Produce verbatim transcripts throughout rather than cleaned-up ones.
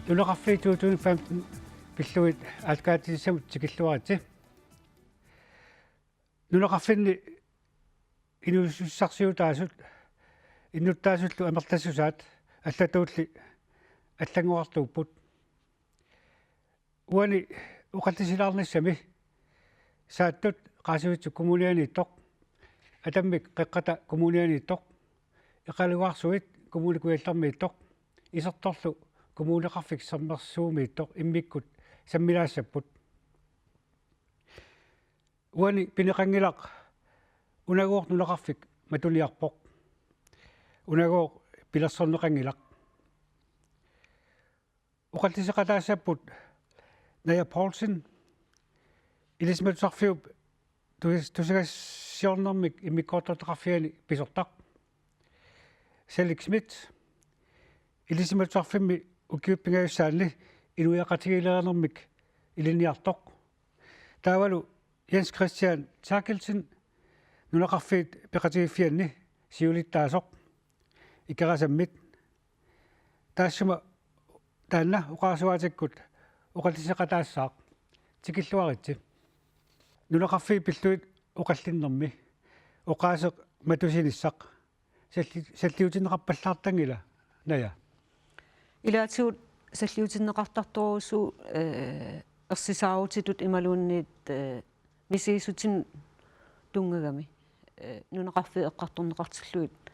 Nunaqarfiit to tusind femten pillugit aallakaatitsinissamut tikilluaritsi. Nunaqarfinni inuussutissarsiutaasut innuttaasullu amerlassusaat allatuulli allanngorartuupput. Uani oqallisilaarnissami Saattut Qaasuitsup Kommunianiittoq, Atammik Qeqqata Kommunianiittoq, Iqalugarsuit Kommune Kujallermiittoq, isertorlu Kommuneqarfik Sermersuumiittoq immikkut sammilaassapput. Uani pineqanngilaq unagooq nunaqarfik matuniarpoq. Unagooq pilersorneqanngilaq. Oqalliseqataassapput Naja Poulsen, Ilisimatusarfiup tus-, tusagassiornermik immikkoortortaqarfiani pisortaq. Salik Schmidt, Ilisimatusarfimmi ukiut pingajussaanni inuiaqatigiilerinermik ilinniartoq. Taavalu Jens Christian Therkelsen, Nunaqarfiit Peqatigiiffianni siulittaasoq Ikerasammit. Taassuma taanna oqarasuaatikkut oqalliseqataassaaq, tikilluaritsi. Nunaqarfiit pillugit oqallinnermi oqaaseq matusinissaq salli-, salliutinneqarpallaartanngila, Naja? Ilaatigut salliutinneqartartorujussuuvoq, eh, ersisaarutitut imaluunniit, eh, misigissutsinnut tunngagami, eh, nunaqarfiit eqqartorneqartillugit,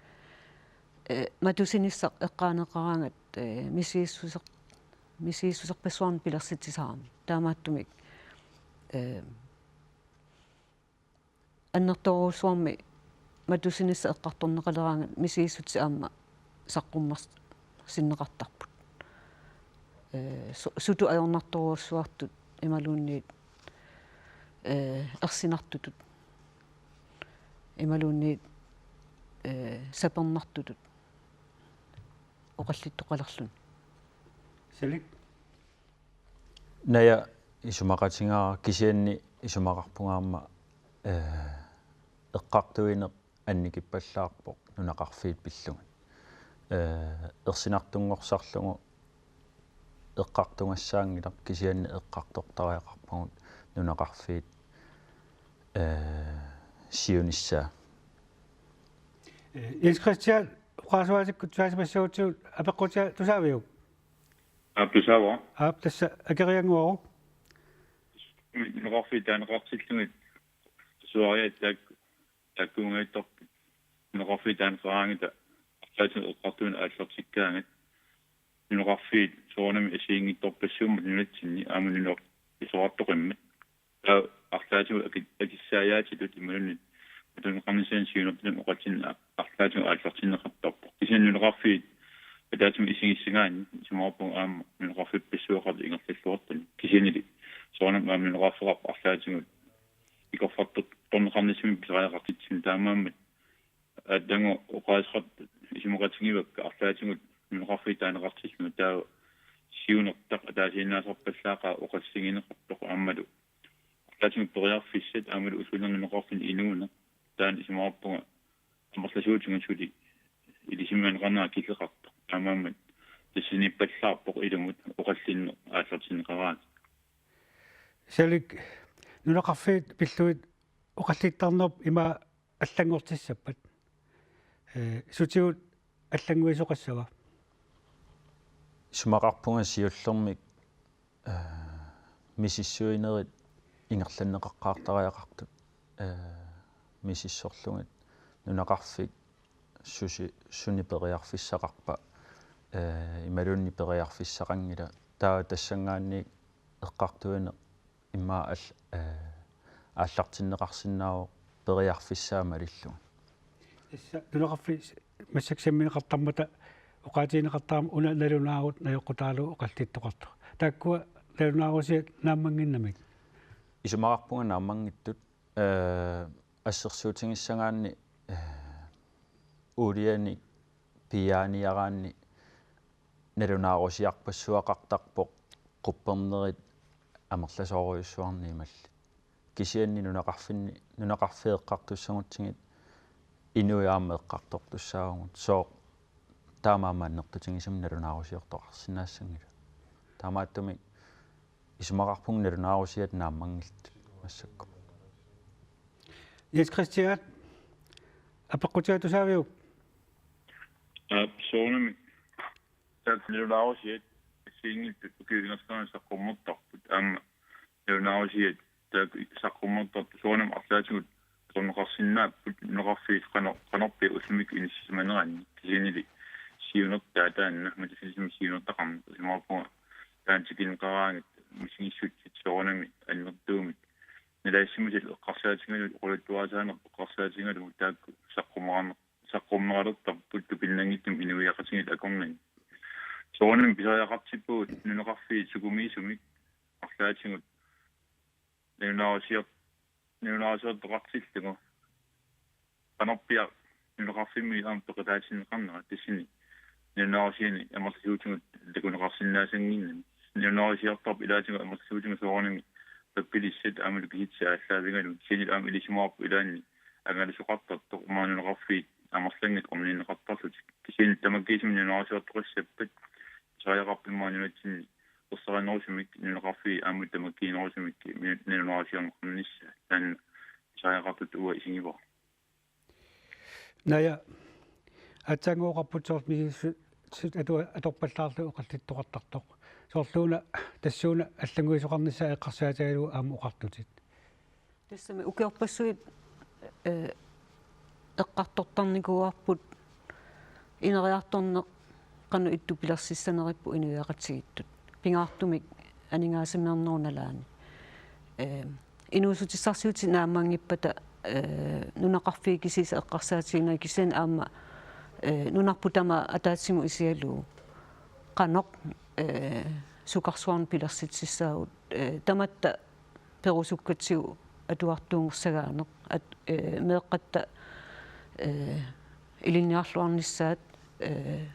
eh, matusinissaq eqqaaneqaraangat, eh, misigissuseq-, misigissuserpassuarnik pilersitsisaramik. Taamaattumik, eh, annertoorujussuarmik matusinissaq eqqartorneqaleraangat misigissutsit aamma saqqummersinneqartarput. Eh, su-, sutut ajornartorujussuartut imaluunniit, eh, ersinartutut imaluunniit, eh, sapernartutut oqallittoqalerluni. Salik? Naja, isumaqatigaara, kisianni isumaqarpunga aamma, eh, eqqartuineq annikippallaarpoq nunaqarfiit pillugit. Eh, ersinartunngorsarlugu eqqartugassaanngilaq, kisianni eqqartortariaqarpagut nunaqarfiit, eh, siunissaa. Eh, Jens Christian, oqarasuaatikkut tusaasimassagutsigu apeqqutia tusaaviuk? Aap, tusaavara. Aap, tassa akeriannguaru. Nunaqarfiit taaneqartillugit suariaat taak-, taakkuugaluarput. Nunaqarfiit taaneqaraangatta arlaatigut eqqartuineq aallartikkaangat. Nunaqarfiit soorunami assigiinngitsorpassuummata nunatsinni aamma nunarsuartoqimmat. Taava arlaatigut aki-, akissaajaatitut imaluunniit matuneqarnissaannut siunertaqarnermut oqallinneq arlaatigut aallartinneqartarpoq. Kisianni nunaqarfiit ataatsimut isigissagaanni isumaqarpunga aamma nunaqarfippassuaqartut ingerlalluartuni. Kisiannili soorunami aamma nunaqarfeqarpoq arlaatigut ikorfartorneqarnissamik pisariaqartitsisoq, taamaammat aatsaannguaq oqaaseqartut isumaqatigivakka arlaatigut nunaqarfiit taaneqartillugit, taava siunertaq ataasiinnaasarpallaaqaaq oqassigineqartoq aammalu arlaatigut periarfissat aammalu usuunerni nunaqarfinni inuuneq. Taanna isumaqarpunga amerlasuutigut suli ilisimaneqarnera killeqartoq. Taamaammat tassaniippallaarpoq ilumut oqallinneq aallartinneqaraangat. Salik, nunaqarfiit pillugit oqallittarnerup ima allanngortissappat. Eh, sutigut allannguisoqassava? Isumaqarpunga siullermik, eh, misissuinerit ingerlanneqaqqaartariaqartut, eh, misissorlugit nunaqarfik susi-, suni periarfissaqarpa, eh, imaluunniit periarfissaqanngila. Taava tassanngaanniit eqqartuineq immaqa al-, eh, aallartinneqarsinnaavoq periarfissaa malillugu. Tassa nunaqarfiit massakkut sammineqartarmata oqaatigineqartarami una nalunaarut najoqqutaalu oqallittoqartoq. Taakkua nalunaarusiat naammannginnamik? Isumaqarpunga naammanngitsut, eh, assersuutigissagaanni, eh, uulianik piiaaniaraanni nalunaarusiarpassuaqartarpoq quppernerit amerlasoorujussuarnik imallit. Kisianni nunaqarfinni, nunaqarfiit eqqartussagutsigit inuit aamma eqqartortussaavugut. Sooq taamaammat annertutigisumik nalunaarusiortoqarsinnaassanngilaq. Taamaattumik isumaqarpunga nalunaarusiat naammanngillat massakkut. Jens Christian, apeqqutiga tusaaviuk? Aap, soorunami. Taakku nalunaarusiat assigiinngitsut ukiut ingerlaneranni saqqummertarput. Aamma nalunaarusiat taakku saqqummertarput soorunami arlaatigut atorneqarsinnaapput nunaqarfiit qano-, qanorpiaq ullumikkut inissisimaneranni. Kisiannili siunertaa taanna, Matasisimi siunertaqarneq, isumaqarpunga taanna tikinneqaraangat misigissutsit soorunami annertuumik. Nalaassimasunik eqqarsaatigalugu, oqaluttuarisaaneq eqqarsaatigalugu taakku saqqummeqarneq saqqummeqalertarput tupinnanngitsumik inuiaqatigiit akornanni. Soorunami pisariaqartippugut nunaqarfiit sukumiisumik arlaatigut nalunaarusior-, nalunaarusiortoqartillugu. Qanorpiaq nunaqarfimmi aamma peqataatinneqarnera tassani nalunaarusianik amerlasuutigut takuneqarsinnaasannginnami. Nalunaarusiortarput ilaatigut amerlasuutigut soorunami pappilissat aamma lukisitsi aallaavigalugu. Kisianni aamma ilisimavarput ilaanni angalasoqartartoq, maani nunaqarfiit amerlanngit orninneqartarlutik. Kisianni tamakkiisumik nalunaarusiortoqassappat pisariaqarpoq maani nunatsinni ersarinnerusumik nunaqarfiit aamma tamakkiinerusumik mi-, nalunaarusiorneqarnissaa taanna pisariaqartutut uanga isigivara. Naja, aatsaannguaq oqarput soorlu misissu-, sut atua-, atorpallaarlugu oqallittoqartartoq. Soorluuna tassuuna allannguisoqarnissaa eqqarsaatigalugu aamma oqartutit. Tassami ukiorpassuit, eh, eqqartortarnikuuarput ineriartorneq qanoq ittup pilersissanerippoq inuiaqatigiittut. Pingaartumik aningaasaminernerup nalaani. Eh, inuussutissarsiutit naammanngippata, eh, nunaqarfiit kisiisa eqqarsaatiginagit kisianni aamma, eh, nunarput tamaat ataatsimut isigalugu. Qanoq, eh, sukarsuarnik pilersitsissaagut, eh, tamatta perusukkatsigu atuartuunngersagaaneq, at-, eh, meeqqatta, eh, ilinniarluarnissaat, eh,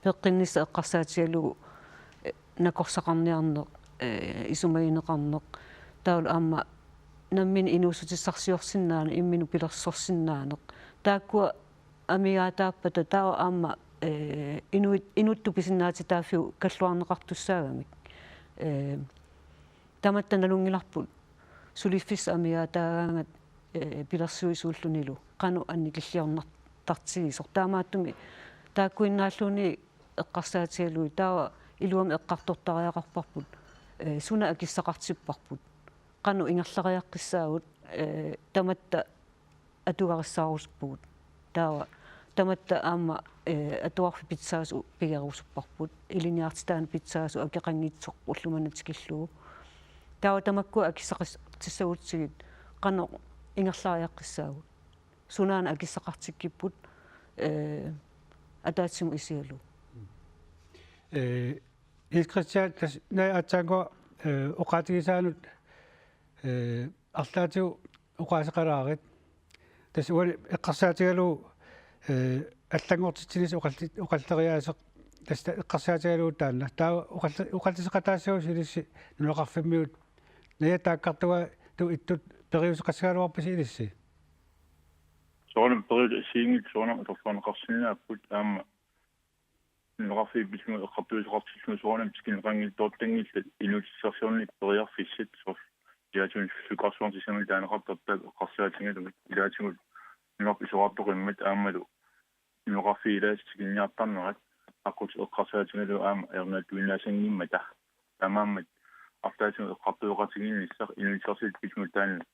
peqqinnissaq eqqarsaatigalugu, eh, nakorsaqarniarneq, eh, isumagineqarneq, taavalu aamma nammineq inuussutissarsiorsinnaaneq, imminut pilersorsinnaaneq. Taakkua amigaataappata taava aamma, eh, inuit-, inuttut pisinnaatitaaffigut kalluarneqartussaagamik. Eh, tamatta nalunngilarput suliffissaq amigaataagaangat, eh, pilersuisuullunilu qanoq annikilliornartartigisoq. Taamaattumik taakkuinnaalluunniit eqqarsaatigalugit taava iluamik eqqartortariaqarparput, eh, suna akissaqartipparput. Qanoq ingerlariaqqissaagut, eh, tamatta atugarissaarusuppugut. Taava tamatta aamma, eh, atuarfik pitsaasoq pigerusupparput. Ilinniartitaaneq pitsaasoq akeqanngitsoq ullumimut tikillugu. Taava tamakkua akissaqartissagutsigit qanoq ingerlariaqqissaagut. Sunaana akissaqartikkipput, eh, ataatsimut isigalugu. Eh, Jens Christian, tassa naja aatsaannguaq, eh, oqaatigisaanut, eh, arlaatigut oqaaseqalaarit. Tassa uani eqqarsaatigalugu, eh, allanngortitsinissaq oqalli-, oqalleriaaseq, tassa eqqarsaatigalugu taanna. Taava oqalli-, oqalliseqataassagusi ilissi nunaqarfimmiut. Naja taakkartugaatut ittut periuseqassagaluarpisi ilissi? Soorunami periuseq assigiinngitsut soorunami atorluarneqarsinnaapput aamma nunaqarfiit pisigut eqqartuisoqartillugu soorunami tikinneqanngitsoortanngillat inuussutissarsiornermik periarfissat soorlu ilaatigut sukarsuarnik sisamannik taaneqartartut eqqarsaatigalugit ilaatigut nunarput isorartoqimmat aammalu nunaqarfiit ilaasa tikinniartarnerat aqqut eqqarsaatigalugu aamma ajornartuinnaassanngimmata. Taamaammat arlaatigut eqqartueqatigiinnissaq inuussutissarsiutit pisigut taanna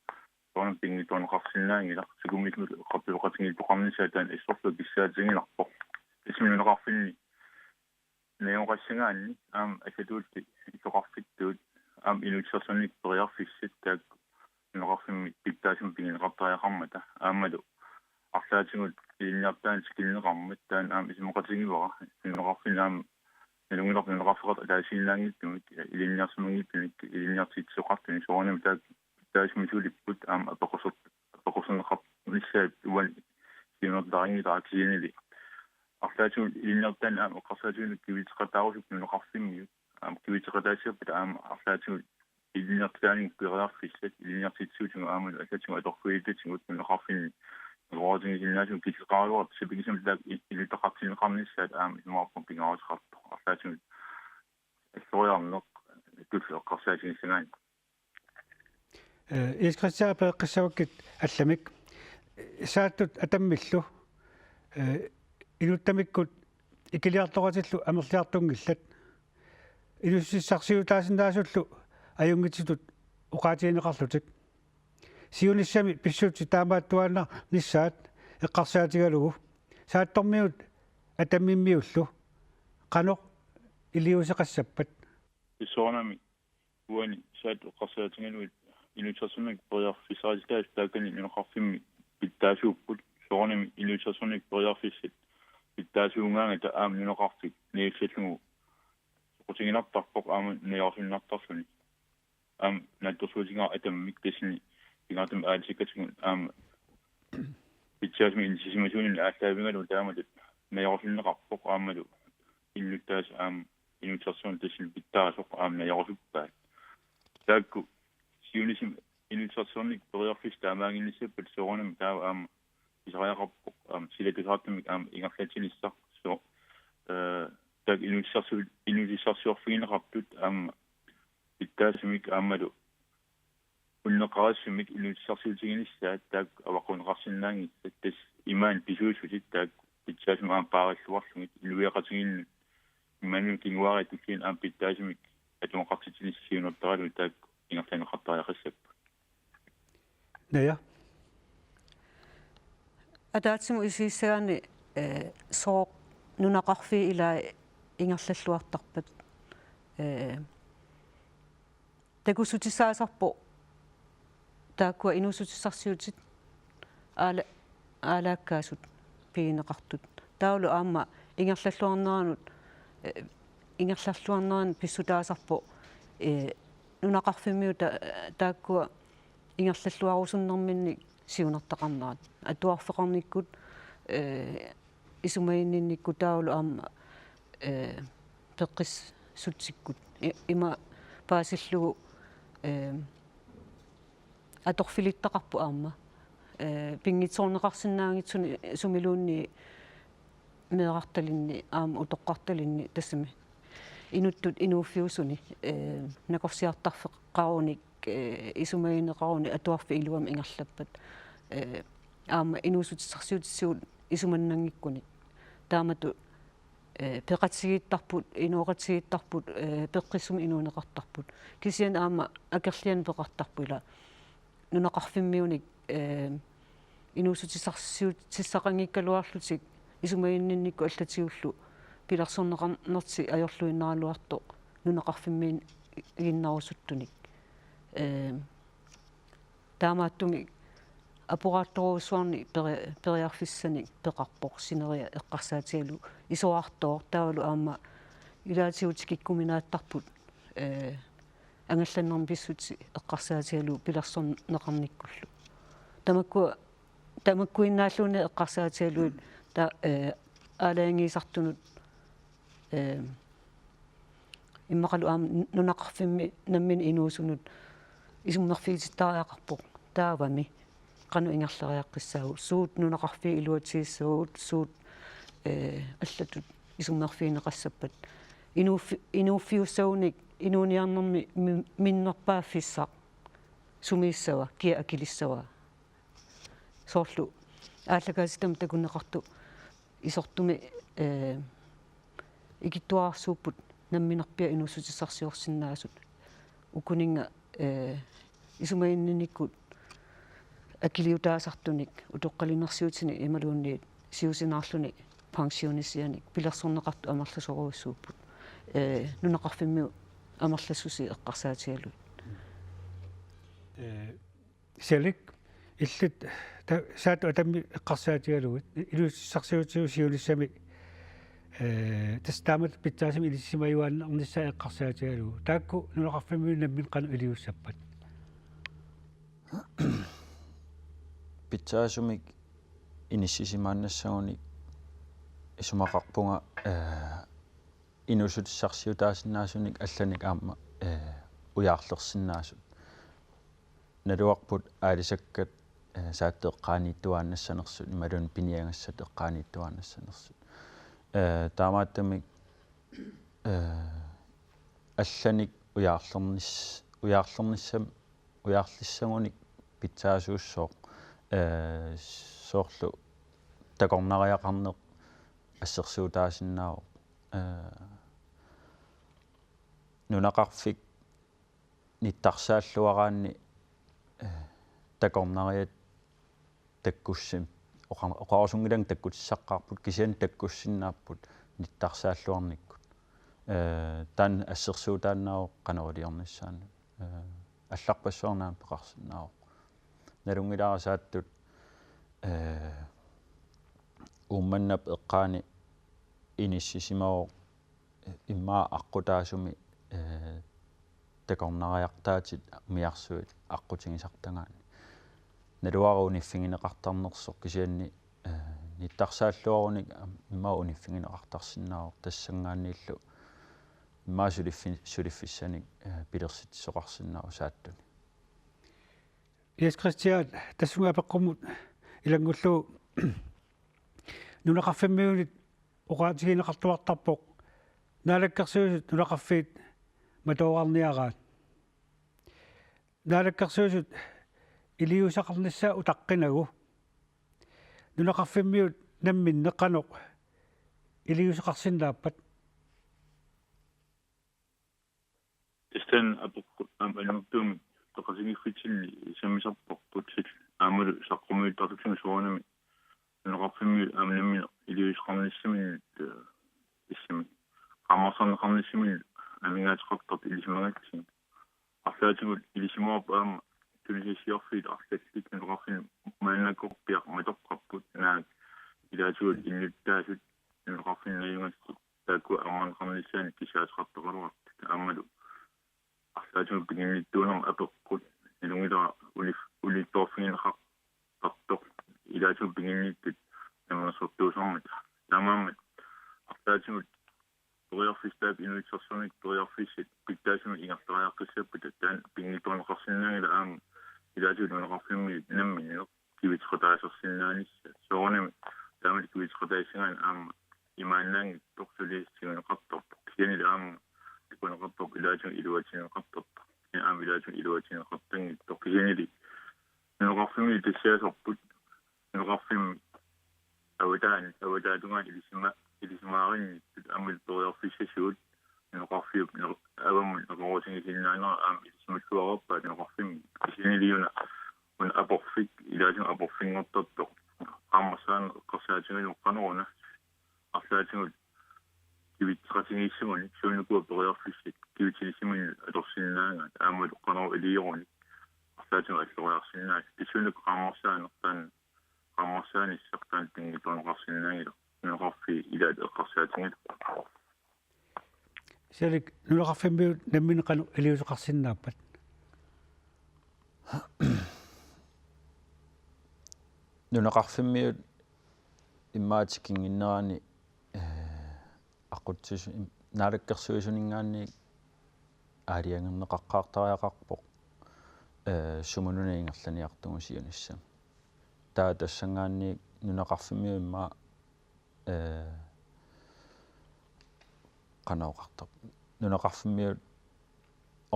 soorunami pinngitsoorneqarsinnaanngilaq, sukumiisumik eqqartueqatigiittoqarnissaa taanna assorsuaq kissaatigineqarpoq. Tassami nunaqarfinni najugaqassagaanni aamma assatuutsi isoqarfittut aamma inuussutissarsiornermik periarfissat taakku nunaqarfimmi pitsaasumik pigineqartariaqarmata aammalu arlaatigut ilinniartitaaneq tikinneqarmat taanna aamma isumaqatigivara. Nunaqarfinni aamma nalunngilarput nunaqarfeqartut ataasiinnaanngitsunik, ilinniarsimanngitsunik, ilinniartitsisoqartunik soorunami taakku taasumisuulipput aamma apeqquser-, apeqquserneqarnissaat uani siunertarinngilara kisiannili. Arlaatigut ilinniartitaaneq aamma eqqarsaatigalugu kivitseqataarusupput nunaqarfimmiut. Aamma kivitseqataassappata aamma arlaatigut ilinniartitaaneq periarfissat, ilinniartitsisutigut aamma allatigut atorfigitatigut nunaqarfinni. Nunaqarfigisinnaasut killeqaraluartut sapinngisamik taakku i-, inuttaqartinneqarnissaat aamma isumaqarpunga pingaaruteqartoq. Arlaatigut assoriarneq tulleq eqqarsaatigissagaanni. Ee, Iis Kristian, apereqqissavakkit allamik. Saattut Atammillu, ee, inuttamikkut ikiliartoqatillu amerliartunngillat. Inuussutissarsiutaasinnaasullu ajunngitsutut oqaatigineqarlutik. Siunissami pissutsit taamaattuaannarnissaat eqqarsaatigalugu. Saattormiut Atammimmiullu qanoq iliuuseqassappat? Soorunami uani Saattut eqqarsaatigalugit inuussutissarsiunik periarfissarititai taakkua nunaqarfimmi pitsaasuupput. Soorunami inuussutissarsiunik periarfissat pitsaasuugaangata aamma nunaqarfik najuussallugu soqutiginartarpoq aamma najorusunnartarluni. Aamma naatsorsuutigaara Atammik tassani pingaartumik aalisakkatigut aamma pitsaasumik inissisimasuuninni aallaavigalugu taamatut najorusunneqarpoq aammalu innuttaasut aamma inuussutissarsiunik tassani pitsaasoq aamma najorusuppaat. Taakku siunissami inuussutissarsiunik periarfissat taamaaginnissappat soorunami taava aamma pisariaqarpoq aamma silatusaartumik aamma ingerlatsinissaq so-, ee, taakku inuussutissarsiu-, inuussutissarsiorfigineqartut aamma pitsaasumik aammalu unneqqarissumik inuussutissarsiutiginissaat taakku avaqqunneqarsinnaanngillat tassa imaani pisuussutit taakku pitsaasumik aamma paarilluarlugit inuiaqatigiinnut imaluunniit kinguaariit tulliit aamma pitsaasumik atugaqartitsinissaq siunertaralugu taakku ingerlanneqartariaqassapput. Naja. Ataatsimut isigissagaanni, ee, sooq nunaqarfiit ilaat ingerlalluartarpat, ee, takussutissaasarpoq taakkua inuussutissarsiutit aala-, aalaakkaasut pigineqartut. Taavalu aamma ingerlalluarneranut, ee, ingerlalluarneranut pissutaasarpoq, ee, nunaqarfimmiut ta-, taakkua ingerlalluarusunnerminnik siunertaqarnerat. Atuarfeqarnikkut, ee, isumaginninnikkut taavalu aamma, ee, peqqissutsikkut. I-, ima paasillugu, ee, atorfilittaqarpoq aamma. Ee, pinngitsoorneqarsinnaanngitsuni sumiluunniit meerartalinni, aamma utoqqartalinni tassami. Inuttut inuuffiusuni, ee, nakorsiartarfeqarunik, ee, isumagineqarunik atuarfik iluamik ingerlappat. Ee, aamma inuussutissarsiutitigut isumannanngikkunik. Taamatut, ee, peqatigiittarput, inooqatigiittarput, ee, peqqissumik inuuneqartarput. Kisianni aamma akerlianik peqartarput ila. Nunaqarfimmiunik, ee, inuussutissarsiutissaqanngikkaluarlutik isumaginninnikkut allatigullu pilersorneqarnertik ajorluinnaraluartoq nunaqarfimmiiginnarusuttunik. Ee, taamaattumik aporaattorujussuarnik peri-, periarfissanik peqarpoq sineriak eqqarsaatigalugu isorartooq taavalu aamma ilaatigut tikikkuminaattarput, ee, angallannermi pissutsit eqqarsaatigalugu pilersorneqarnikkullu. Tamakkua, tamakkuinnaalluunniit eqqarsaatigalugit ta-, ee, aalajangiisartunut, ee, immaqalu aamma nunaqarfimmi nammineq inuusunut isummerfigitittariaqarpoq taavami qanoq ingerlariaqqissaagut, suut nunaqarfiit iluatigissavagut, suut, ee, allatut isummerfigineqassappat. Inuuffi-, inuuffiussagunik inuuniarnermi mi-, minnerpaaffissaq sumiissava, kia akilissava. Soorlu aallakaatitami takuneqartoq isortumi, ee, ikittuararsuupput namminerpiaq inuussutissarsiorsinnaasut. Ukuninnga, ee, isumaginninnikkut akiliutaasartunik utoqqalinersiutinik imaluunniit siusinaarluni pensionisianik pilersorneqartut amerlasoorujussuupput. Ee, nunaqarfimmiut amerlassusia eqqarsaatigalugit. Ee, Salik, illit ta-, Saattut Atammik eqqarsaatigalugit, i-, inuussutissarsiutitigut siunissami, ee, tassa taamatut pitsaasumik inissisimajuaannarnissaa eqqarsaatigalugu. Taakku nunaqarfimmiut nammineq qanoq iliussappat? Pitsaasumik inissisimaannassagunik isumaqarpunga, ee, inuussutissarsiutaasinnaasunik allanik aamma, ee, ujaarlersinnaasut. Naluarput aalisakkat, ee, Saattut eqqaaniittuaannassanersut, imaluunniit piniagassat eqqaaniittuaannassanersut. Ee, taamaattumik, ee, allanik ujaarlernis-, ujaarlernissam-, ujaarlissagunik pitsaasussooq, ee, soorlu takornariaqarneq assersuutaasinnaavoq. Ee, nunaqarfik nittarsaalluaraanni, ee, takornariat takkussim-, oqa-, oqarusunngilanga takkutissaqaarput, kisianni takkussinnaapput nittarsaalluarnikkut. Ee, taanna assersuutaannaavoq qanoq iliornissaanut. Ee, allarpassuarnik aamma peqarsinnaavoq. Nalunngilara Saattut, ee, Uummannap eqqaani inissisimavoq immaqa aqqutaasumi, ee, takornariartaatit umiarsuit aqqutigisartagaanni. Naluara uniffigineqartarnersoq kisianni, ee, nittarsaalluarunik immaqa uniffigineqartarsinnaavoq tassanngaanniillu immaqa suliffi-, suliffissanik, ee, pilersitsisoqarsinnaavoq Saattuni. Jens Christian, tassunga apeqqummut ilanngullugu nunaqarfimmiunit oqaatigineqartuartarpoq Naalakkersuisut nunaqarfiit matoorarniaraat. Naalakkersuisut iliuuseqarnissaa utaqqinagu. Nunaqarfimmiut namminneq qanoq iliuuseqarsinnaappat? Istan apeqqut aamma annertuumik peqatigiiffitsinni sammisarparput, aammalu saqqummiuttartugut soorunami nunaqarfimmiut aamma namminneq iliuuseqarnissaminnut, ee, issami qaammarsarneqarnissaminnut amigaateqartartut ilisimagatsigit. Arlaatigut ilisimavarput aamma tunisassiorfiit arlallit nunaqarfinni maannakkorpiaq matoqqapput, naak ilaatigut innuttaasut nunaqarfinni najugassat taakku ammaneqarnissaannik kisiaateqartaqaluartut aammalu arlaatigut piginnittuunermut apeqqut nalunngilara ulif-, ulittoorfigineqartartoq ilaatigut piginnittut namminersortuusarmata. Taamaammat arlaatigut periarfissat taakku inuit sersunik periarfissat pitsaasumik ingerlariaqqissappata taanna pinngitsoorneqarsinnaanngilaq aamma ilaatigut nunaqarfimmiut namminneq kivitseqataasarsinnaanissaq. Soorunami taamatut kivitseqataassagai aamma imaannaanngitsoq suliassaq tiguneqartarpoq. Kisiannili aamma takuneqartarpoq ilaatigut iluatinneqartarpoq. Kisianni aamma ilaatigut iluatinneqartanngitsoq. Kisiannili nunaqarfimmi tassa assorput nunaqarfimmi avataan-, avataatungaani ilisima-, ilisimaarinnittut aamma periarfissasugut nunaqarfiup ne-, avammut neqeroorutigisinnaanera aamma ilisimalluarpaa nunaqarfimmi. Kisianniliuna una aporfik, ilaatigut aporfinngortartoq, qaammarsaaneq eqqarsaatigalugu qanoruna, arlaatigut kivitseqatigiissuunik, suunukua periarfissat kivitsilissaminnut atorsinnaagaat, aammalu qanoq ilioruni arlaatigut alloriarsinnaasut, tassuunakkut qaammarsaaneq taanna, qaammarsaanissaq taanna pinngitsoorneqarsinnaanngilaq, nunaqarfiit ilaat eqqarsaatigalugu. Sialik nunaqarfimmiut namminneq qanoq iliuuseqarsinnaappat? Nunaqarfimmiut immaqa tikinnginnerani, ee, aqutsisu-, im-, naalakkersuisuninngaanniit aalajangerneqaqqaartariaqarpoq, ee, sumununa ingerlaniartugut siunissami. Taava tassanngaanniit nunaqarfimmiut immaqa, ee, qanoq oqartarpa, nunaqarfimmiut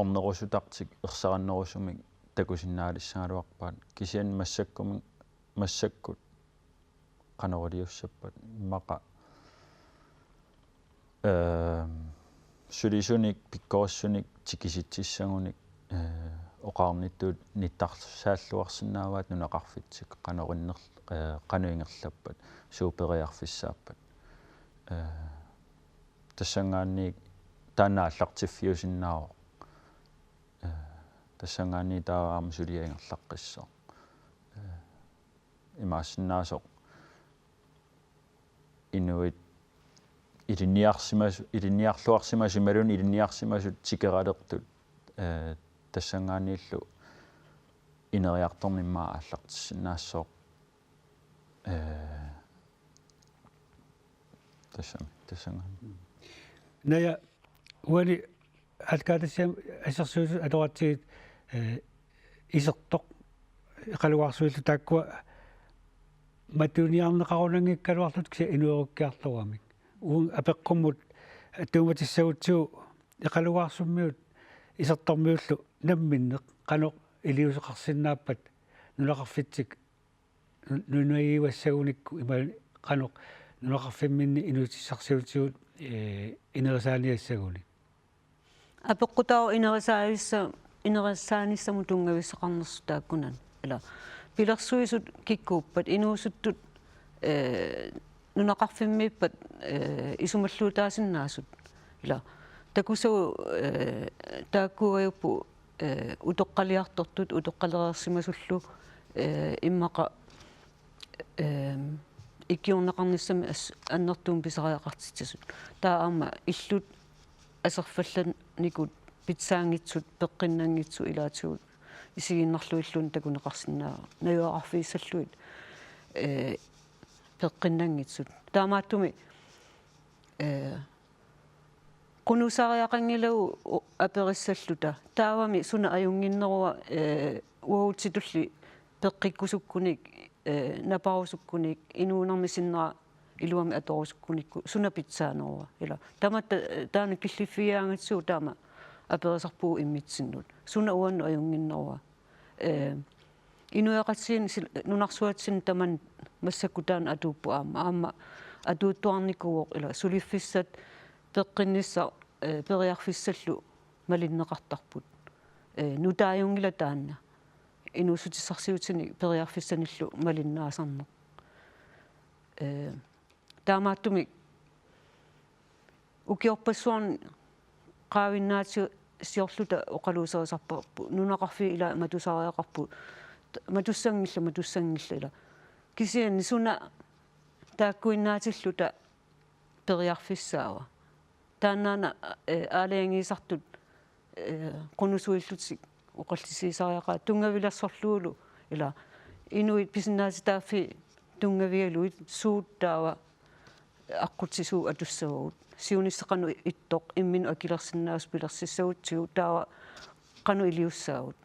ornerusutartik ersarinnerusumik takusinnaalissagaluarpaat. Kisianni massakkumik, massakkut qanoq iliussappat immaqa, ee, sulisunik pikkorissunik tikisitsissagunik, ee, oqarnittut nittarsaalluarsinnaavaat nunaqarfitsik qanoq inner-, ee, qanoq ingerlappat, suut periarfissaappat. Ee, tassanngaanniit taanna aallartiffiusinnaavoq. Ee, tassanngaanniit taava aamma suliaq ingerlaqqissaaq. Ee, imaassinnaasoq inuit ilinniarsimasu-, ilinniarluarsimasut imaluunniit ilinniarsimasut tikeralertut, ee, tassanngaanniillu ineriartorneq immaqa aallartissinnaassooq. Ee, tassami, tassanngaanniit. Naja, uani aallakaatitassiami assersuutitut atoratsigit, ee, isertoq eqalugarsuillu taakkua matuniarneqarunanngikkaluarlutik kisianni inuerukkiarluaramik. Uunga apeqqummut attuumatissagutsigu Eqalugaarsuarmiut isertormiullu namminneq qanoq iliuuseqarsinnaappat nunaqarfitsik nu-, nunagiuassagunikku ima qanoq nunaqarfimminni inuutissarsiutigut, ee, inerisaaniassagunik. Apeqqutaavoq inerisaanissa-, inerisaanissamut tunngavissaqarnersoq taakkunani. Ila pilersuisut kikkuuppat inuusuttut, ee, nunaqarfimmiippat, ee, isumalluutaasinnaasut. Ila takusagut, ee, taakkuugajupput, ee, utoqqaliartortut utoqqalereersimasullu, ee, immaqa, ee, ikiorneqarnissamik as-, annertuumik pisariaqartitsisut. Taava aamma illut aserfallannikut pitsaanngitsut, peqqinnanngitsut ilaatigut isigiinnarluilluunniit takuneqarsinnaavoq. Najugaqarfigissallugit, ee, peqqinnanngitsut. Taamaattumik, ee, qunusariaqanngilagut u-, aperissalluta. Taavami suna ajunnginnerua, ee, uagutsitulli peqqikkusukkunik, ee, naparusukkunik, inuunermi sinnera iluamik atorusukkunikku, suna pitsaanerua. Ila. Tamatta, ee, taanna killiffigigaangatsigu taama aperisarpugut immitsinnut. Suna uannut ajunnginnerua. Ee, inuiaqatigiinni sil-, nunarsuatsinni tamanna massakkut taanna atuuppoq aamma. Aamma atuuttuarnikuuvoq ila suliffissat peqqinnissaq, ee, periarfissallu malinneqartarput. Ee, nutaajunngilaq taanna. Inuussutissarsiutinik periarfissanillu malinnaasarneq. Ee, taamaattumik ukiorpassuarni qaavinnaatissiorluta oqaluuserisarparput. Nunaqarfiit ila matusariaqarput. Matussanngillat, matussanngillat ila. Kisianni suna taakkuinnaatilluta periarfissaava. Taannaana, ee, aalajangiisartut, ee, qunusuillutik oqallisigisariaqaat tunngavilersorlugulu ila inuit pisinnaatitaaffii tunngavigalugit suut taava aqqutsit suut atussavagut. Siunissaq qanoq ittoq imminut akilersinnaasoq pilersissagutsigu taava qanoq iliussaagut.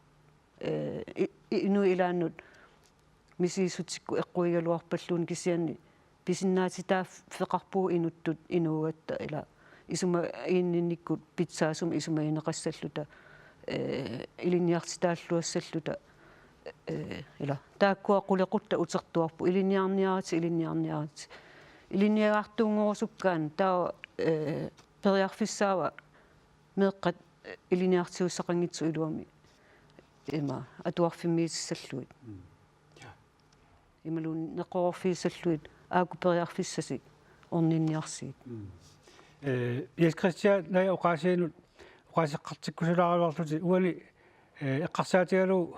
Ee, i-, i-, inuit ilaannut misigissutsikkut eqquigaluarpalluunniit kisianni pisinnaatitaaffeqarpugut inuttut inuugatta ila isumagiinninnikkut pitsaasumik isumagineqassalluta, ee, ilinniartitaalluassalluta, ee, ila taakkua qulequttat utertuarput ilinniarniaratik, ilinniarniaratik. Ilinniagartuunngorusukkaanni taava, ee, periarfissaava meeqqat, ee, ilinniartigussaqanngitsut iluamik ima atuarfimmiitissallugit. Mm. Ja. Imaluunniit neqeroorfigissallugit aajuku periarfissasi orninniarsigit. Mm. Ee, Jens Christian, Naja oqaasiinut oqaaseqartikkusulaaraluarlutit uani, ee, eqqarsaatigalugu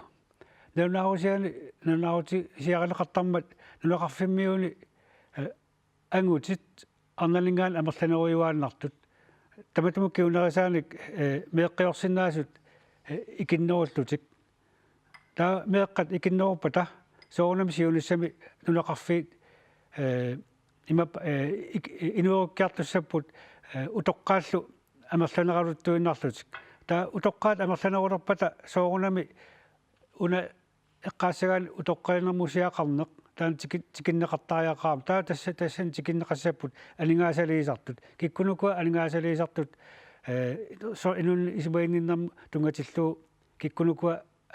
nalunaarusianik, nalunaarutisiarineqartarmat nunaqarfimmiuni, ee, angutit arnaninngaanniit amerlanerujuaannartut. Tamatuma kingunerisaanik, ee, meeqqiorsinnaasut, ee, ikinnerullutik. Taava meeqqat ikinneruppata soorunami siunissami nunaqarfiit, ee, imap-, ee, ik-, inuerukkiartussapput, ee, utoqqaallu amerlaneraluttuinnarlutik. Taava utoqqaat amerlanerulerpata soorunami una eqqaassagaanni utoqqalinermusiaqarneq taanna tiki-, tikinneqartariaqarami. Taava tassa, tassani tikinneqassapput aningaasaliisartut. Kikkunuku aningaasaliisartut, ee, so-, inunnut isumaginninnermut tunngatillugu kikkunuku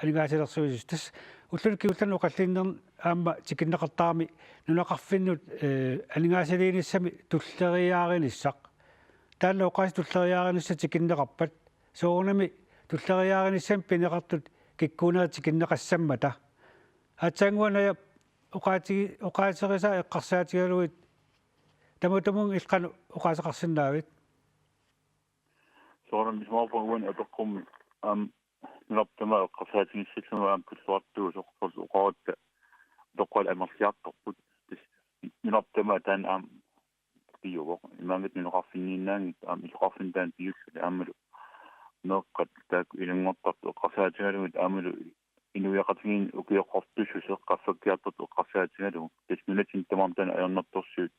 aningaasalersuisussat. Tassa ullunik kingullerni oqallinnermi aamma tikinneqartarami nunaqarfinnut, ee, aningaasaliinissami tulleriiaarinissaq. Taanna oqaasii tulleriiaarinissaq tikinneqarpat. Soorunami tulleriiaarinissami pineqartut kikkuunerit tikinneqassammata. Aatsaannguaq Naja oqaati-, oqaaserisai eqqarsaatigalugit tamatumunnga illit qanoq oqaaseqarsinnaavit? Soorunami isumaqarpunga uani apeqqummi aamma nunarput tamaat eqqarsaatigissallugu aamma tulluartuusoq soorlu oqaratta utoqqaat amerliartorput. Tassa nunarput tamaat taanna aamma piuvoq. Imaanngitsoq nunaqarfinniinnaanngitsoq aamma illoqarfinni taanna piulluni aammalu meeqqat taakku ilanngortartut eqqarsaatigalugit aammalu inuiaqatigiinni ukioqqortussuseq qaffakkiartortoq eqqarsaatigalugu. Tassa nunatsinni tamarmi taanna ajornartorsiut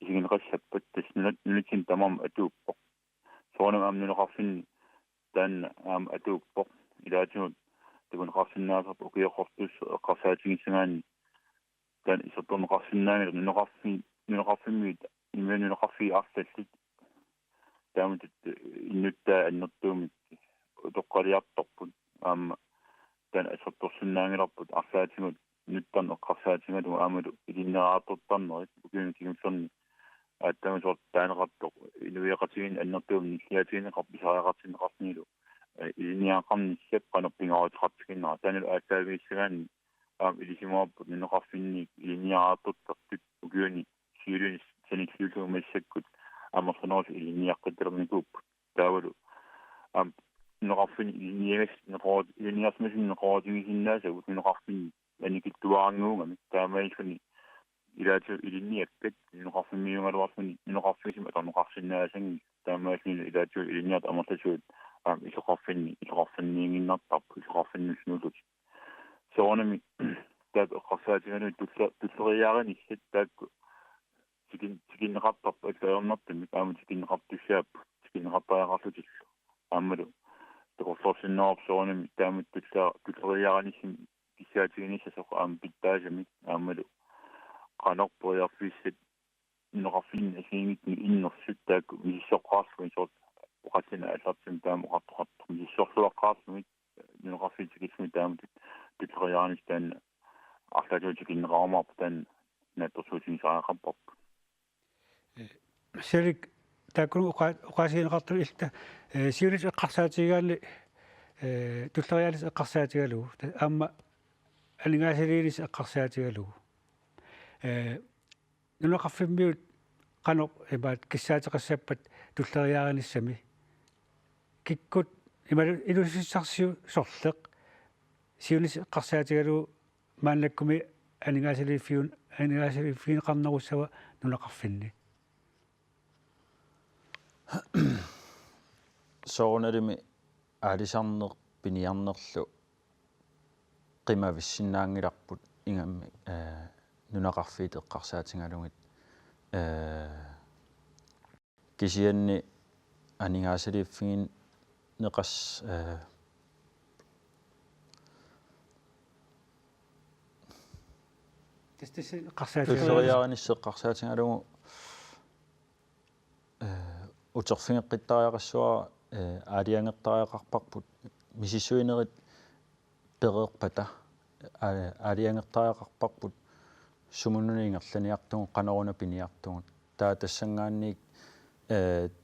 isigineqassappat tassa nunat-, nunatsinni tamarmi atuuppoq. Soorunami aamma nunaqarfinni taanna aamma atuuppoq. Ilaatigut takuneqarsinnaasarput ukioqqortussuseq eqqarsaatigissagaanni taanna isertorneqarsinnaanngilaq nunaqarfi-, nunaqarfimmiit, imaluunniit nunaqarfiit arlallit taamatut innuttaat annertuumik utoqqaliartorput aamma taanna assertorsinnaanngilarput arlaatigut nuttarneq eqqarsaatigalugu aammalu ilinniartortarnerit ukiuni kingullerni aatsaamut soorlu taaneqartoq inuiaqatigiinni annertuumik nilliatigineqarpoq pisariaqartinneqarlunilu ilinniagaqarnissaq qanoq pingaaruteqartigineraa taannalu aallaaviussagaanni aamma ilisimavarput nunaqarfinni ilinniartortartut ukiuni siuliani sanilliullugu massakkut amerlanerusut ilinniaqqittalernikuupput taavalu aamma nunaqarfinni ilinniagas neqoruut ilinniarsimasumik neqeroorutigisinnaasavut nunaqarfinni annikitsuarannguugamik taamaalilluni ilaatigut ilinniakkat nunaqarfimmiuugaluarluni nunaqarfigisumik atorneqarsinnaasanngillat taamaalilluni ilaatigut ilinniartut amerlasuut aamma illoqarfinni illoqarfinniinnginnartarput illoqarfinnulluunniit soorunami taakku eqqarsaatigalugit tulla- tulleriiaarinissat taakku tikin- tikinneqartarput ajornartumik aamma tikinneqartussaapput tikinneqartariaqarlutillu aammalu takorloorsinnaavarput soorunami taamatut tulla- tulleriiaarinissami kissaatiginissasoq aamma pitsaasumik aammalu qanoq periarfissat nunaqarfinni assigiinngitsuni innersut taakku misissoqqaarlugit soorlu oqallinneq aallartimmi taama oqartoqartoq misissorluaqqaarlugit nunaqarfiit tikillugit taamatut tulleriiaarinissaq taanna arlaatigut tikinneqarumaarpoq taanna naatsorsuutigisariaqarparput. Sialik taakkununnga oqa- oqaasigineqartut ilta siuliani eqqarsaatigigaanni tulleriiaanissaq eqqarsaatigalugu aamma aningaasaliinissaq eqqarsaatigalugu nunaqarfimmiut qanoq imaat kissaateqassappat tulleriiaarinissami kikkut imaluunniit inuussutissarsiutit sorleq siunissaq eqqarsaatigalugu maannakkumi aningaasaliiffiun- aningaasaliiffigineqarnerussava nunaqarfinni. Soorunalimi aalisarneq piniarnerlu qimavissinnaanngilarput ingammik nunaqarfiit eqqarsaatigalugit kisianni aningaasaliiffigineqas- tulleriiaarinissaq eqqarsaatigalugu uterfigeqqittariaqassavara aalajangertariaqarparput misissuinerit pereerpata aalajangertariaqarparput sumunnuna ingerlaniartugut qanoruna piniartugut taava tassanngaanniit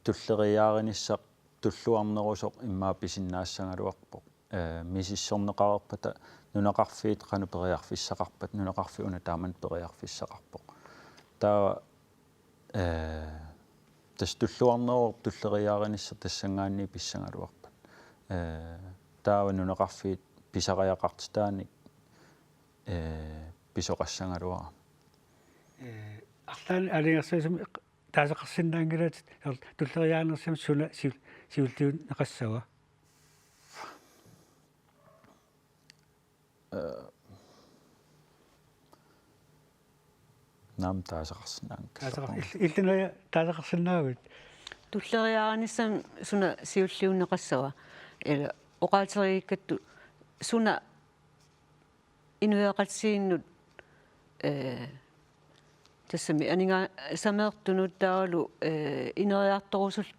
tulleriiaarinissaq tulluarnerusoq immaqa pisinnaassagaluarpoq misissorneqareerpata nunaqarfiit qanoq periarfissaqarpat nunaqarfik una taamani periarfissaqarpoq taava tassa tulluarnerusoq tulleriiaarinissaq tassanngaanniit pissagaluarpat taava nunaqarfiit pisariaqartitaanik pisoqassagaluarami. Arlaannik aalajangersimasumik taasaqarsinnaanngilatit tulleriiaanersimasut suna siulliunneqassava? Naamik taasaqarsinnaanngilaq. Illinaya taasaqarsinnaavit? Tulleriiaanissamut suna siulliunneqassava? Ila oqaatigeriikkattut suna inuiaqatigiinnut tassami aninga- sameertunut taavalu ineriartorusul-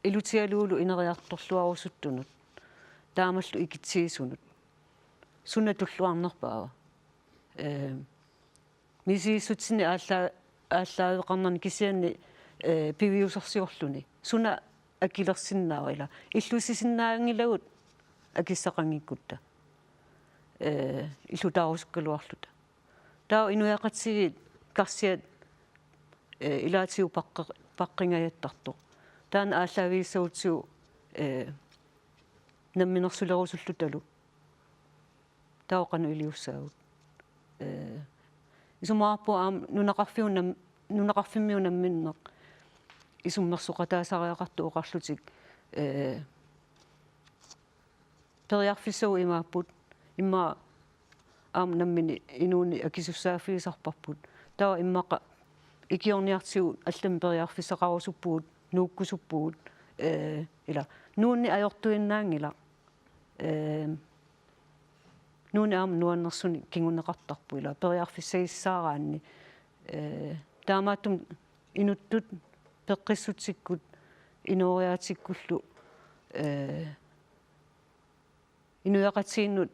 ilutigalugulu ineriartorluarusuttunut taamallu ikitsigisunut suna tulluarnerpaava? Misigissutsini aalla- aallaaveqarnerni kisianni piviusorsiorluni suna akilersinnaava ila illussisinnaanngilagut akissaqanngikkutta illutaarusukkaluarluta. Taava inuiaqatigiit karsiat ilaatigut paqqingajattartoq. Taanna aallaavigissagutsigu namminersulerusullutalu. Taava qanoq iliussaagut. Isumaqarpunga aamma nunaqarfiup nam- nunaqarfimmiup namminneq isummersoqataasariaqartut oqarlutik periarfissagut imaapput immaqa aamma nammineq inuuneq akisussaaffigisarparput. Taava immaqa ikiorniartigut allamik periarfissaqarusuppugut nuukkusuppugut ila nuunneq ajortuinnaanngilaq. Nuunneq aamma nuannersunik kinguneqartarpoq ila periarfissagissaaraanni. Taamaattumik inuttut peqqissutsikkut inooriaatikkullu, eh, inuiaqatigiinnut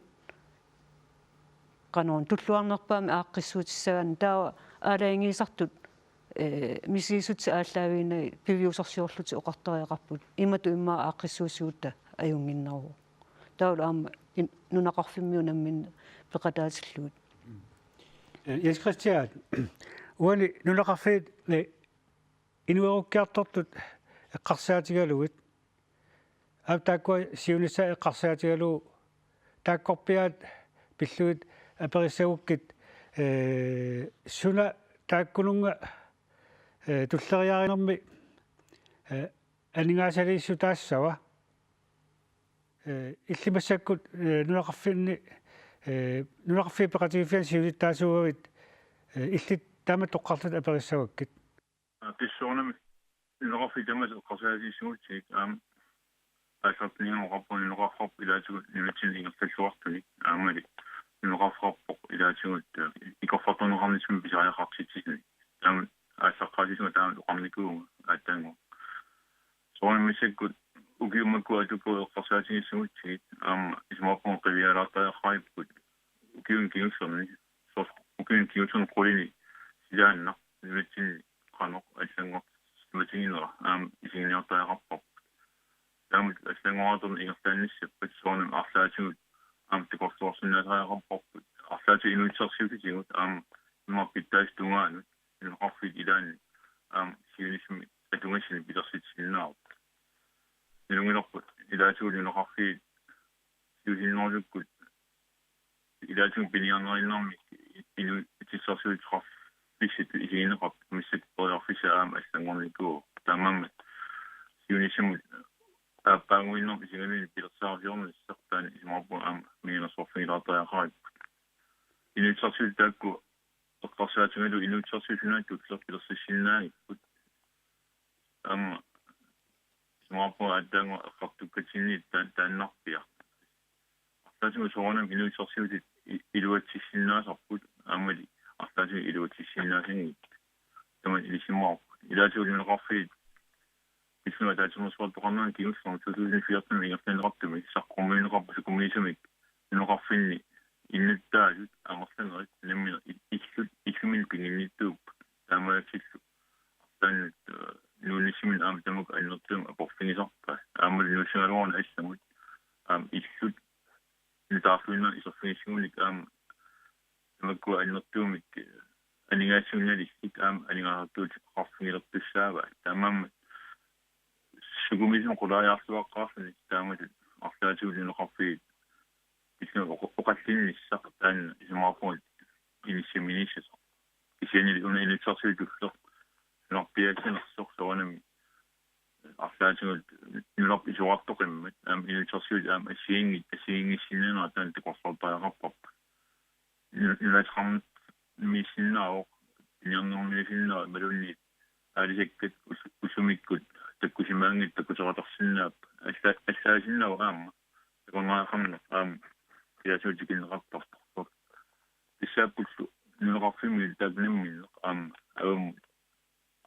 qanoq tulluarnerpaamik aaqqissuutissagaanni taava aalajangiisartut, eh, misigissutit aallaaviginnagit piviusorsiorlutik oqartariaqarput imatut immaqa aaqqissuussigutta ajunnginneruvoq. Taavalu aamma in-, nunaqarfimmiut namminneq peqataatillugit. Eh, Jens Christian, uani nunaqarfiit, eh, inuerukkiartortut eqqarsaatigalugit, aap, taakkua siunissaq eqqarsaatigalugu, taakkorpiaat pillugit aperissagukkit, eh, suna taakkununnga, eh, tulleriiaarinermi, eh, aningaasaliissutaassava, eh, illit massakkut, eh, nunaqarfinni, eh, nunaqarfiit peqatigiiffianni siulittaasuugavit, eh, illit taamatut toqqarlutit aperissagakkit. Aa, tassa soorunami nunaqarfiit tamaasa eqqarsaatigissagutsigu, aamma aallartiniarneq oqarpunga nunaqarfeqarpoq ilaatigut nunatsinni ingerlalluartunik, aammali nunaqarfeqarpoq ilaatigut, eh, ikorfartuunneqarnissaminnut pisariaqartitsisunik. Taama aallaqqaasisunga taama oqarnikuuvunga aatsaannguaq. Soorunami massakkut ukiut makku atukkut eqqarsaatigissagutsigit, aamma isumaqarpunga qivialaartariaqaripput ukiuni kingullerni, soorlu ukiuni kingullerni qulini silaannaq nunatsinni qanoq allanngortissimatiginiarneq aamma isiginiartariaqarparput. Taamatut allanngoriartorneq ingerlaannissappat soorunami arlaatigut aamma takorluuisinnaasariaqarparput. Arlaatigut inuutissarsiutitigut aamma immaqa pitsaasut tungaanut nunaqarfiit ilaanni aamma siunissami atugassani pilersitsisinnaavoq. Nalunngilarput ilaatigut nunaqarfiit siusinnerusukkut ilaatigut piniarneriinnarmik inuutissarsiutissaqarfissatut isigineqarput massakkut periarfissaq aamma allanngornikuuvoq. Taamaammat siunissamut aappaaguinnarmik isigalugit pilersaarusiornissaq taanna isumaqarpunga aamma mianersorfigilaartariaqaripput. Inuutissarsiutit taakku eqqarsaatigalugu inuutissarsiutit sunaana tulleq pilersissinnaagipput. Aamma isumaqarpunga aatsaannguaq eqqartukkatsinnit taan-, taannarpiaq. Arlaatigut soorunami inuutissarsiutit i-, iluatsissinnaasarput, aammali arlaatigut iluatsissinnaasanngitsut. Tamanna ilisimavoq. Ilaatigut nunaqarfiit pissunga ataatsimeersuartoqarnerani kingullermi to tusind fjorten ingerlanneqartumi saqqummiunneqarput sukumiisumik nunaqarfinni innuttaasut amerlanerit nammineq i-, illut illuminut piginnittuupput taamaalillutillu arlaannut, eh, nuunnissaminut aamma tamakku annertuumik aporfigisarpaat. Aammalu nuussagaluaruni allamut aamma illut nutaarluinnarnik iserfigissagunik aamma tamakkua annertuumik, eh, aningaasat nalillit aamma aningaasartuuteqarfigilertussaavaat. Taamaammat sukumiisumik qulaajarluaqqaarluni taamatut arlaatigut nunaqarfiit pissunga oq-, oqallinnissaq taanna isumaqarpunga inissiminissasoq. Kisiannili una inuutissarsiutit tulleq nunarpiaassanersoq soorunami arlaatigut nunarput isorartoqimmat aamma inuutissarsiutit aamma assigiinngit-, assigiinngissinnaanera taanna takorloortariaqarparput. Nu-, nunateqarniissinnaavoq, piniarnermiissinnaavoq imaluunniit aalisakkat us-, ullumikkut takkusimaanngitsut takkuteqatarsinnaapput. Alla-, allaasinnaavoq aamma takornariaqarneq aamma ilaatigut tikinneqartarpoq. Tassaappullu nunaqarfimmi taakku namminneq aamma avammut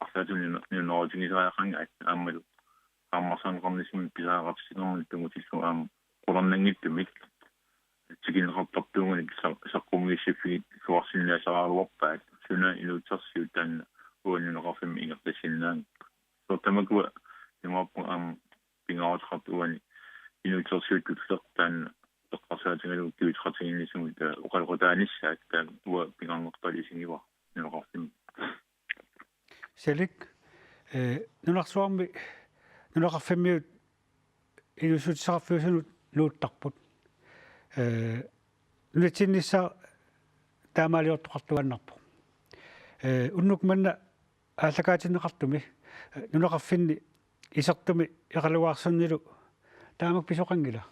arlaatigut nuna-, nunaarutigisariaqangaat aammalu qaammarsaaneqarnissamut pisariaqartitsinermut tunngatillugu aamma qularnanngitsumik tikinneqartartuugunik sa-, saqqummiussiffigiluarsinnaasaraluarpaat suna inuutissarsiut taanna uani nunaqarfimmi ingerlassinnaagipput. Soorlu tamakkua imaappoq aamma pingaaruteqartut uani inuutissarsiutit tulleq taanna eqqarsaatigalugu tyve tretten-inissamut, eh, oqaloqataanissaat taanna uanga pingaarnerpaatut isigivara nunaqarfimmi. Salik, eh, nunarsuarmi nunaqarfimmiut inuussutissaqarfiusunut nuuttarput. Eh, nunatsinnissaa taamaaliortoqartuaannarpoq. Eh, unnuk manna aallakaatinneqartumi, eh, nunaqarfinni isertumi Eqalugaarsunnilu taamak pisoqanngila?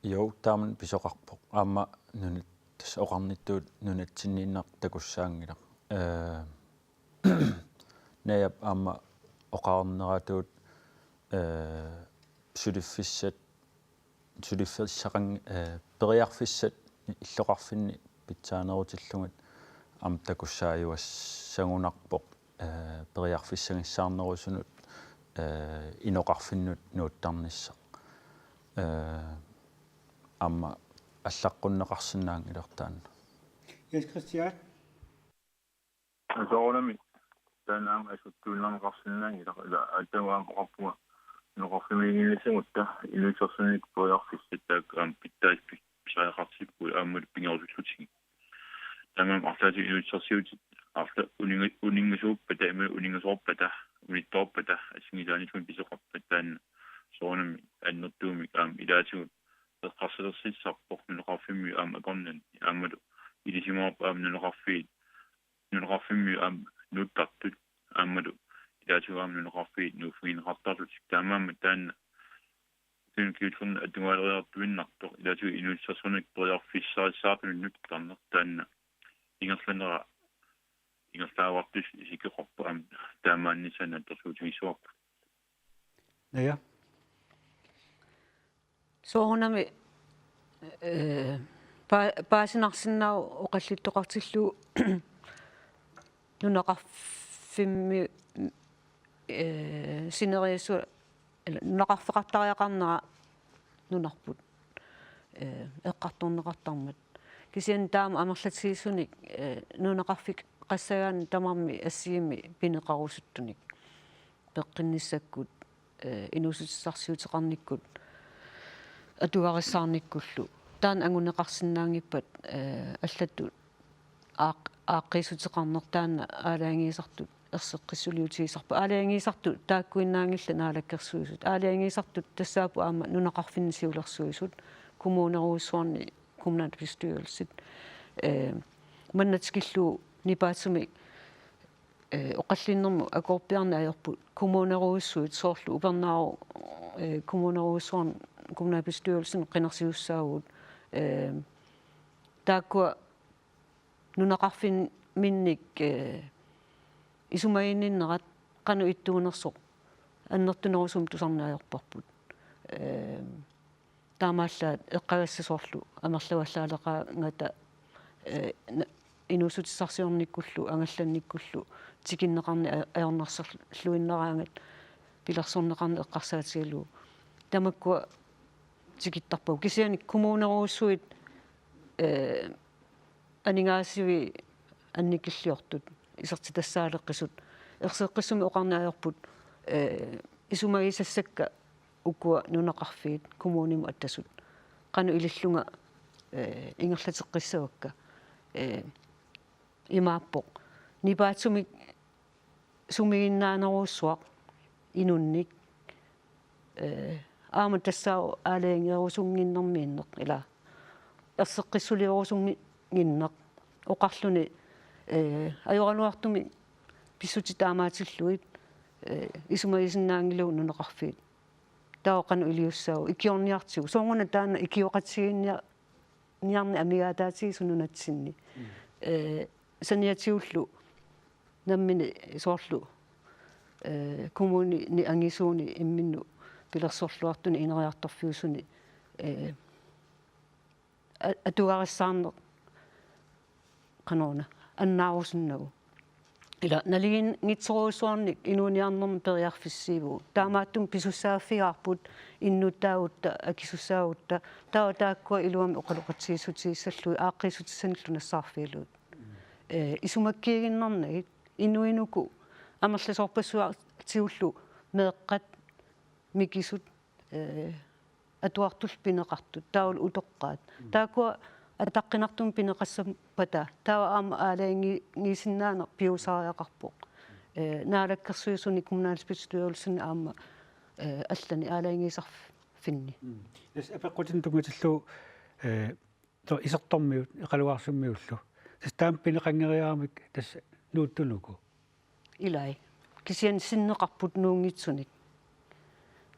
Jo, taama pisoqarpoq. Aamma nunat-, tassa oqarnittut nunatsinniinnaq takussaanngilaq. Eh, Najap aamma oqarneratut, eh, suliffissat, suliffissaqan-, eh, periarfissat illoqarfinni pitsaanerutillugit aamma takussaajuassagunarpoq, eh, periarfissagissaarnerusunut eh, inoqarfinnut nuuttarnissaq. Eh, aamma allaqqunneqarsinnaanngilaq taanna. Jens Christian. Soorunami taanna aamma asuttuunnerneqarsinnaanngilaq, ila aatsaat aamma oqarpunga nunaqarfimmiiginnassamutta inuussutissarsiornikkut periarfissat taakku aamma pitsaasut pis-, pisariaqartippugut aammalu pigerusullutigit. Taamaammat arlaatigut inuussutissarsiutit arlaat uninga-, uninngasuuppata, ima uninngasuuppata, unittoorpata, assigisaanissumik pisoqarpata, taanna soorunami annertuumik aamma ilaatigut eqqarsalersussarpoq nunaqarfimmi aamma akornanni, aammalu ilisimavarput aamma nunaqarfiit, nunaqarfimmi aamma nuuttartut, aammalu ilaatigut aamma nunaqarfiit nuuffigineqartarlutik. Taamaammat taanna ukiuni kingullerni atugaaleriartuinnartoq ilaatigut inuussutissarsiornikkut periarfissarissaartunut nuuttarneq, taanna ingerlanera ingerlaavartussaq isikkoqarpoq, aamma taamaannissaa naatsorsuutigissavarput. Naja. Soorunami, eh, pa-, paasinarsinnaavoq oqallittoqartillugu nunaqarfimmi, eh, sineriassua-, eller nunaqarfeqartariaqarnera nunarput, eh, eqqartorneqartarmat. Kisianni taama amerlatigissunik, eh, nunaqarfeqassagaanni tamarmik assigiimmik pineqarusuttunik peqqinnissakkut, eh, inuussutissarsiuteqarnikkut atugarissaarnikkullu. Taanna anguneqarsinnaanngippat, eh, allatut aaq-, aaqqiissuteqarneq taanna aalajangiisartut erseqqissuliutigisarput. Aalajangiisartut taakkuinnaanngillat naalakkersuisut. Aalajangiisartut tassaapput aamma nunaqarfinni siulersuisut, kommunerujussuarni kommunalbestyrelsit. Eh, manna tikillugu nipaatsumik, eh, oqallinnermut akoorpiarneq ajorput kommunerujussuit, soorlu Upernaarut, eh, kommunerujussuarni kommunalbestyrelsini qinersisussaavugut. Eh, taakkua nunaqarfimminnik, eh, isumaginninnerat qanoq ittuunersoq annertunerusumik tusarneq ajorparput. Eh, taamaallaat eqqagassat soorlu amerlavallaaleqaangata, eh, na-, inuussutissarsiornikkullu angallannikkullu tikinneqarneq aj-, ajornarsorluinnaraangat pilersorneqarneq eqqarsaatigalugu. Tamakkua tikittarpagut. Kisianni kommunerujussuit, eh, aningaasivik annikilliortut isertitassaaleqisut. Erseqqissumik oqarneq ajorput, eh, isumagisassakka ukua nunaqarfiit kommunimut attasut. Qanoq ilillunga, eh, ingerlateqqissavakka. Eh, imaappoq. Nipaatsumik sumiginnaanerujussuaq inunnik, eh, aamma tassaavoq aalajangeerusunnginnermiinneq, ila erseqqissuliorusunnginneq oqarluni, eh, ajoraluartumik pissutsit taamaatillugit, eh, isumagisinnaanngilagut nunaqarfiit. Taava qanoq iliussaavoq, ikiorniartigu. Sooruna taanna ikioqatigiinnia-, niarneq amigaataatigisoq nunatsinni. Mm. Eh, saniatigullu nammineq soorlu, eh, kommunini angisuuni imminnut pilersorluartuni ineriartorfiusuni, eh, a-, atugarissaarneq qanoruna annaarusunnagu. Ila nalinginngitsorujussuarnik inuuniarnermi periarfissiivugut. Taamaattumik pisussaaffigaarput innuttaagutta, akisussaagutta, taava taakkua iluamik oqaloqatigiissutigissallugit aaqqiissutissanillu nassaarfigalugit. Eh, isumakkiiginnarnagit inuit uku amerlasoorpassuartigullu meeqqat, mikisut, eh, atuartullu pineqartut, taavalu utoqqaat. Mm. Taakkua ataqqinartumik pineqassappata, taava aamma aalajangiisinnaaneq piusariaqarpoq. Eh, naalakkersuisuni kommunalbestyrelsini aamma, eh, allani aalajangiisarfinni. Mm. Tassa apeqqutinik tunngatillugu, eh, to-, isertormiut, Eqalugaarsimmiullu. Tassa taama pineqanngeriaramik tassa nuuttunuku. Ilai. Kisianni sinneqarput nuunngitsunik.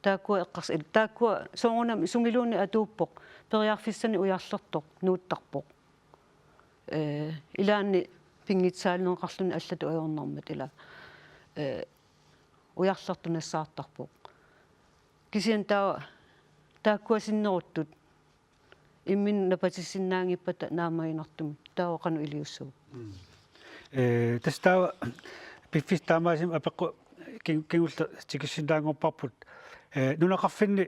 Taakkua eqqars-, il-, taakkua soorunami sumiluunniit atuuppoq, periarfissanik ujarlertoq nuuttarpoq. Eh, ilaanni pinngitsaalineqarluni allatut ajornarmat ila, eh, ujarlertoq nassaartarpoq. Kisianni taava taakkua sinneruttut imminnut napatissinnaanngippata naammaginartumik, taava qanoq iliussavut? Mm. Eh, tassa taava piffissaq taamaasillunga apeqqut Kin-, kingulleq tikissinnaanngorparput. Eh, nunaqarfinni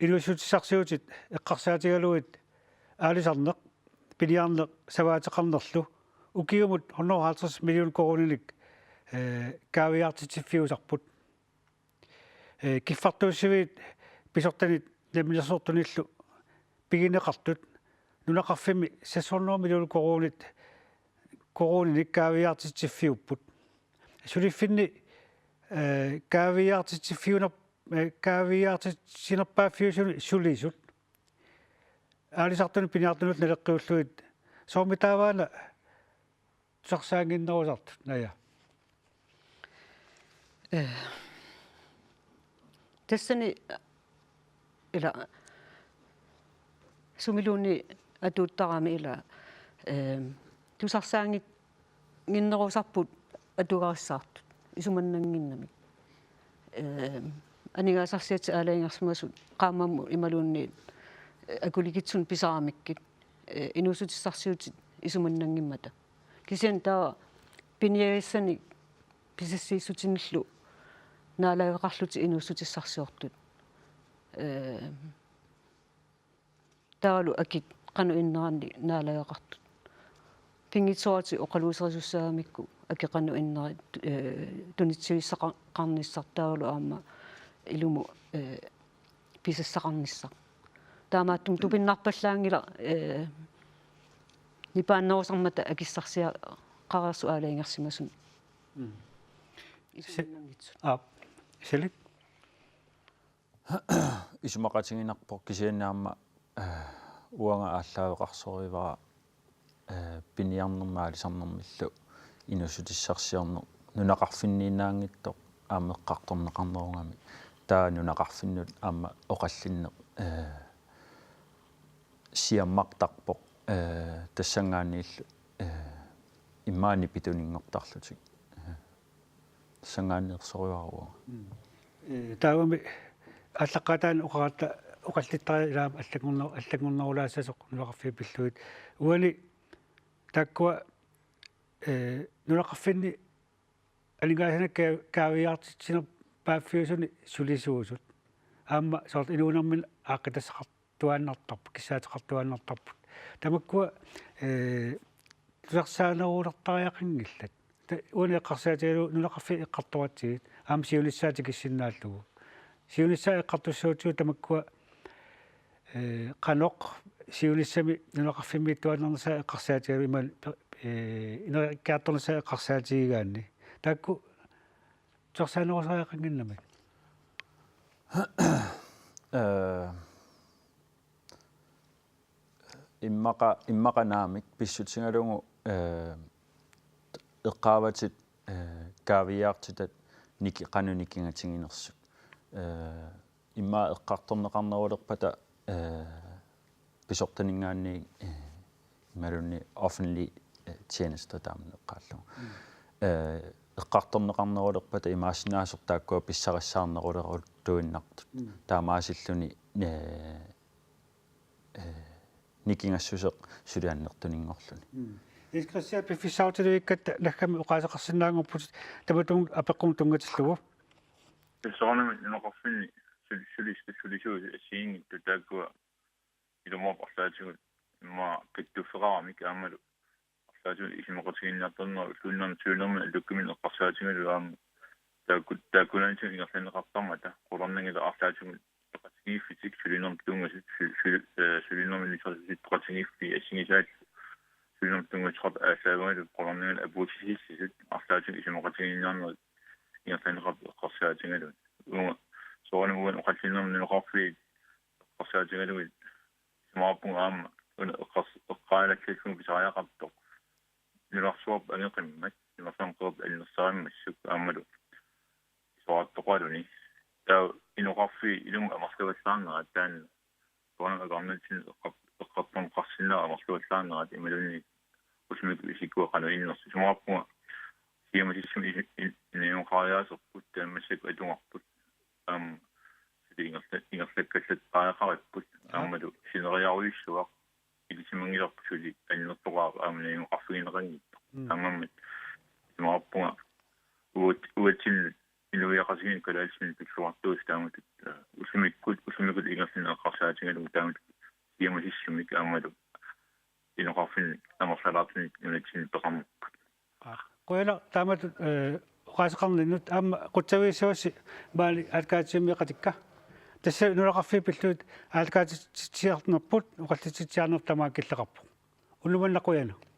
inuussutissarsiutit eqqarsaatigalugit aalisarneq, piniarneq savaateqarnerlu ukiumut hundrede og halvtreds million koruuninik, eh, kaaviiaartitsiffiusarput. Eh, kiffartuussiviit pisortanit namminersortunillu pigineqartut nunaqarfimmi seks hundrede million koruunit, koruuninik kaaviiaartitsiffiupput. Suliffinni, eh, kaaviiaartitsiffiuner-, eh, kaaviiaartitsinerpaaffiusuni sulisut aalisartunut piniartunullu naleqqiullugit soormitaavaana tusarsaannginnerusartut, Naja? Eh, tassani ila sumiluunniit atuuttarami ila, eh, tusarsaannginnerusarput atugarissaartut isumannannginnamik. Eh, aningaasarsiatit aalajangersimasut qaammammut imaluunniit, eh, akulikitsunik pisaramikkit, eh, inuussutissarsiutit isumannanngimmata. Kisianni taava piniagassanik pisassiissutinillu naalagaqarlutik inuussutissarsiortut. Eh, taavalu akit qanoq innerannik naalagaqartut. Pinngitsooratik oqaluuserisassagamikku akit qanoq innerat, eh, tunitsivissaqa-, qarnissaq taavalu aamma ilumut, eh, pisassaqarnissaq. Taamaattumik tupinnarpallaanngilaq, eh, nipaannerusarmata akissarsiaqareersut aalajangersimasut. Mm. Isumannanngitsut. Aap. Salik? Isumaqatiginarpoq kisianni aamma, eh, uanga aallaaveqarsorivara, eh, piniarnermik aalisarnermillu inuussutissarsiorneq nunaqarfinniinnaanngitsoq aamma eqqartorneqarnerugami. Taava nunaqarfinnut aamma oqallinneq, eh, siammartarpoq, eh, tassanngaanniillu, eh, immaqa nipituninngortarlutik. Eh, tassanngaanneersorivara uanga. Mm. Eh, taavami aallaqqaataani oqaratta oqallittariaqarami allanngorner-, allanngornerulaassasoq nunaqarfiit pillugit. Uani taakkua, eh, nunaqarfinni aningaasanik ka-, kaaviiaartitsinerpaaffiusuni sulisuusut. Aamma soorlu inuunerminni aaqqitassaqartuaannartarput, kissaateqartuaannartarput. Tamakkua, eh, tusarsaanerulertariaqanngillat. Ta-, uani eqqarsaatigalugu nunaqarfiit eqqartoratsigit, aamma siunissaa tikissinnaallugu. Siunissaa eqqartussagutsigu tamakkua, eh, qanoq siunissami nunaqarfimmiittuaannarnissaa eqqarsaatigalugu imaluunniit, eh, ineriartornissaa eqqarsaatigigaanni. Taakku tusarsaanerusariaqannginnamik. Eh, immaqa, immaqa naamik pissutigalugu, eh, eqqaavatit, eh, kaaviiaartitat niki-, qanoq nikingatiginersut. Eh, immaqa eqqartorneqarnerulerpata, eh, pisortaninngaanniit, eh, imaluunniit offentlige, eh, tjenester taama eqqaallugu. Mm. Eh, eqqartorneqarnerulerpata imaassinnaasoq taakkua pissarissaarneruleruttuinnartut. Mm. Taamaasilluni, eh, eh, nikingassuseq suli annertuninngorluni. Mm. Niels Christian, piffissarutilikkatta naggami oqaaseqarsinnaanngorputit tamatumunnga apeqqummut tunngatillugu. Soorunami nunaqarfinni suli-, sulis-, sulisuusut assigiinngitsut taakkua ilumoorpoq arlaatigut immaqa kattuffeqaramik aammalu arlaatigut isumaqatigiinniartarnerat ulluinnarni tyvenermini allukkaminni eqqarsaatigalugu aamma taakku-, taakkununnga ingerlanneqartarmata qularnanngilaq arlaatigut peqatigiiffitik sulinermut tunngasut su-, su-, eh, sulinermut ilisarisuutit peqatigiiffiit assigisaallu sulinermut tunngasoqartut aallaavigalugit qularnanngilaq apuussisissasut arlaatigut isumaqatigiinniarnerat ingerlanneqartut eqqarsaatigalugit. Uunga soorunami uani oqallinnermi nunaqarfiit eqqarsaatigalugit isumaqarpunga aamma una eqqars-, eqqaalallallugu pisariaqartoq. Nunarsuarput angeqimmat, nunarsuarmi qeqertat annersarimmassuk aammalu isorartoqarluni. Taava inoqarfiit ilumut amerlavallaarnerat taanna. Soorunami akornatsinni eqqar-, eqqartorneqarsinnaavoq amerlavallaarnerat imaluunniit ullumikkut isikkua qanoq innersoq. Isumaqarpunga siammasissumik isi-, in-, inunngoriaaserput taamaassuk atugarput. Aamma suli ingerla-, ingerlakkallartariaqaripput. Aa. Aammalu sineriarujussuaq ilisimanngilarput suli annertoqaaq aamma najugaqarfigineqanngitsoq. Mm. Taamaammat isumaqarpunga uat-, uatsinnut Sini kalaallisut pilluartuusoq taamatut, eh, ullumikkut, ullumikkut ingerlanneqarsaatigalugu taamatut siamasissumik aammalu inoqarfinni amerlalaartunik nunatsinni peqarnerput. Qujanaq taamatut, eh, oqaaseqarninnut. Aamma qutsavigissuassi maani aallakaatitsivimmiiqatikka. Tassa nunaqarfiit pillugit aallakaatitsiarnerput oqallitsitsiarnerput tamaat killeqarpoq. Unnumanna qujanaq.